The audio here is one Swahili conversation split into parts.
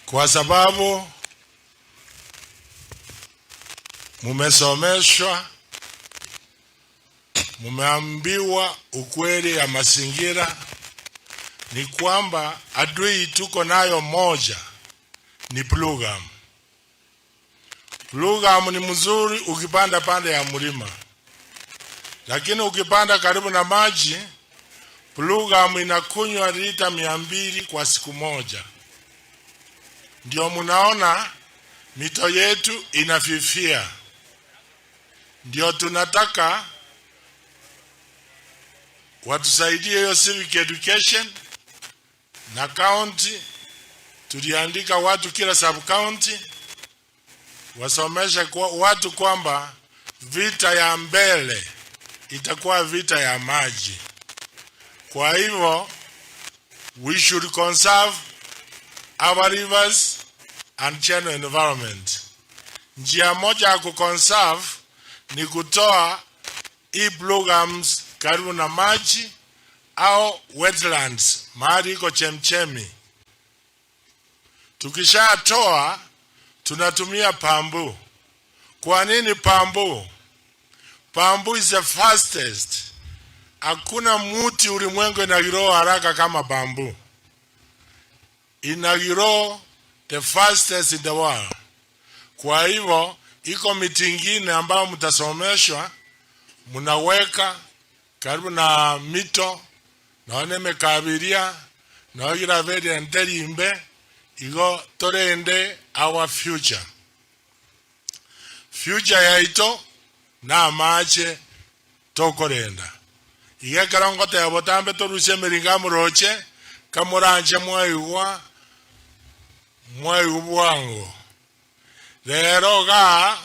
Kwa sababu mumesomeshwa, mumeambiwa ukweli ya mazingira ni kwamba adui tuko nayo moja ni blue gum. Blue gum ni mzuri ukipanda pande ya mlima, lakini ukipanda karibu na maji, blue gum inakunywa lita 200 kwa siku moja. Ndio munaona mito yetu inafifia. Ndio tunataka watusaidie hiyo civic education na county. Tuliandika watu kila sub county wasomeshe kwa watu kwamba vita ya mbele itakuwa vita ya maji. Kwa hivyo we should conserve our rivers and general environment. Njia moja ya kuconserve ni kutoa hii blue gums karibu na maji au wetlands, mahali iko chemchemi. Tukishatoa tunatumia bamboo. Kwa nini bamboo? Bamboo is the fastest. Hakuna muti ulimwengu inagrow haraka kama bamboo. Inagrow the fastest in the world. Kwa hivyo iko miti ingine ambayo mtasomeshwa, mnaweka karibu na mito naone mekabiria naogira veri nterimbe igo torende our future. Future yaito na amache tokorenda. Iga ekero ngoteba botambe torusie emiringo amoroche kamoranche mwaigwa mwaigwa bwango. Lero ga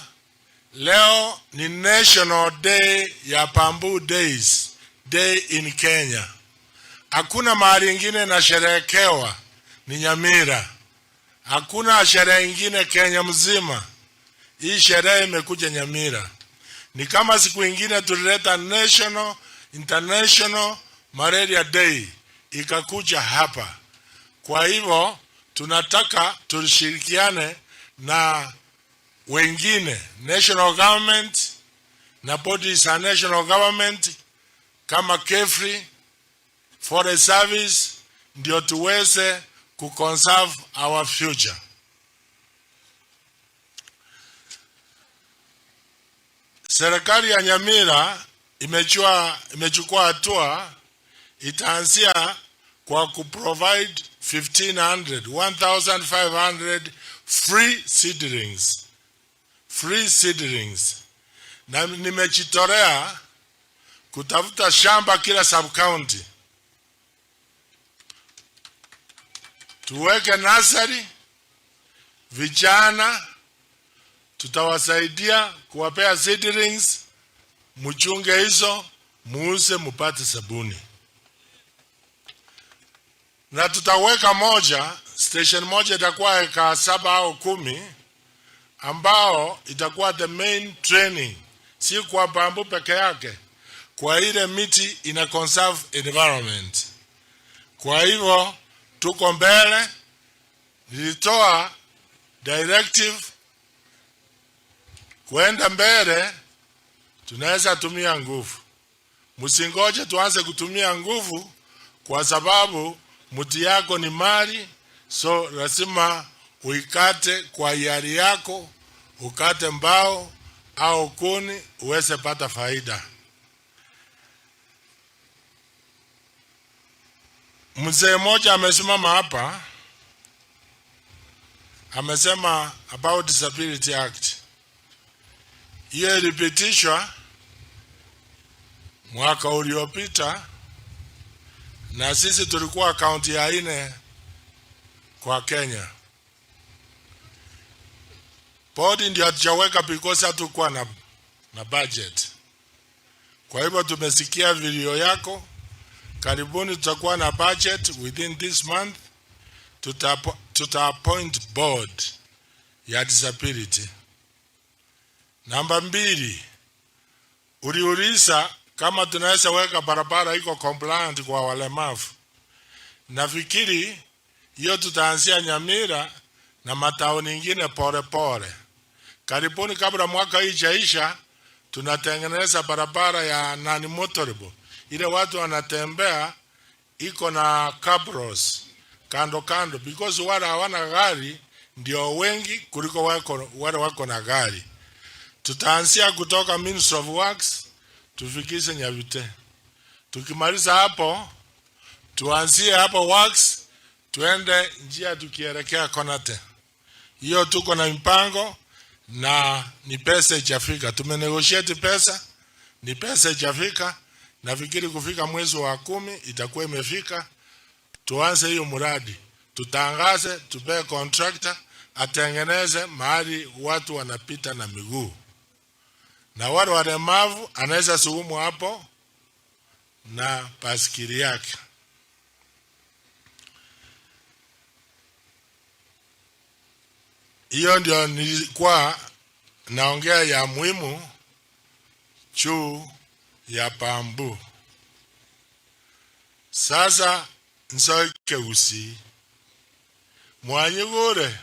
leo ni National Day ya Bamboo Days Day in Kenya. Hakuna mahali ingine inasherehekewa ni Nyamira. Hakuna sherehe ingine Kenya mzima. Hii sherehe imekuja Nyamira. Ni kama siku ingine tulileta National International Malaria Day ikakuja hapa. Kwa hivyo tunataka tushirikiane na wengine, national government na bodies za national government kama KEFRI, Forest Service, ndio tuweze kuconserve our future. Serikali ya Nyamira imechukua hatua, itaanzia kwa kuprovide 1500 free seedlings. Free seedlings. Na nimejitolea kutafuta shamba kila sub county. Tuweke nursery, vijana tutawasaidia kuwapea seedlings, mchunge hizo, muuze mupate sabuni. Na tutaweka moja, station moja itakuwa eka 7 au 10, ambao itakuwa the main training, si kwa bamboo peke yake, kwa ile miti ina conserve environment. Kwa hivyo tuko mbele. Nilitoa directive kwenda mbele, tunaweza tumia nguvu. Msingoje tuanze kutumia nguvu, kwa sababu mti yako ni mali, so lazima uikate kwa hiari yako, ukate mbao au kuni uweze pata faida. Mzee mmoja amesimama hapa amesema about Disability Act. Hiyo ilipitishwa mwaka uliopita na sisi tulikuwa kaunti ya 4 kwa Kenya. Bodi ndio hatujaweka because hatukuwa na budget. Kwa hivyo tumesikia vilio yako. Karibuni tutakuwa na budget within this month. Tuta appoint board ya disability. Namba 2, uliuliza kama tunaweza weka barabara iko compliant kwa walemavu. Nafikiri Hiyo tutaanzia Nyamira na matauni ingine pole pole. Karibuni, kabla mwaka hii ijaisha, tunatengeneza barabara ya nani motorable, ile watu wanatembea iko na cabros kando kando, because wale hawana gari ndio wengi kuliko wale wako na gari. Tutaanzia kutoka Ministry of Works tufikishe Nyabite. Tukimaliza hapo, tuanzie hapo Works tuende njia tukielekea Konate. Hiyo tuko na mipango na ni pesa ijafika. Tumenegotiate pesa, ni pesa ijafika. Nafikiri kufika mwezi wa 10 itakuwa imefika. Tuanze hiyo mradi, tutangaze, tupee contractor atengeneze mahali watu wanapita na miguu, na wale walemavu anaweza sukumu hapo na basikili yake. Hiyo ndio nilikuwa naongea ya muhimu juu ya bambu. Sasa nsoike usi mwanyigure.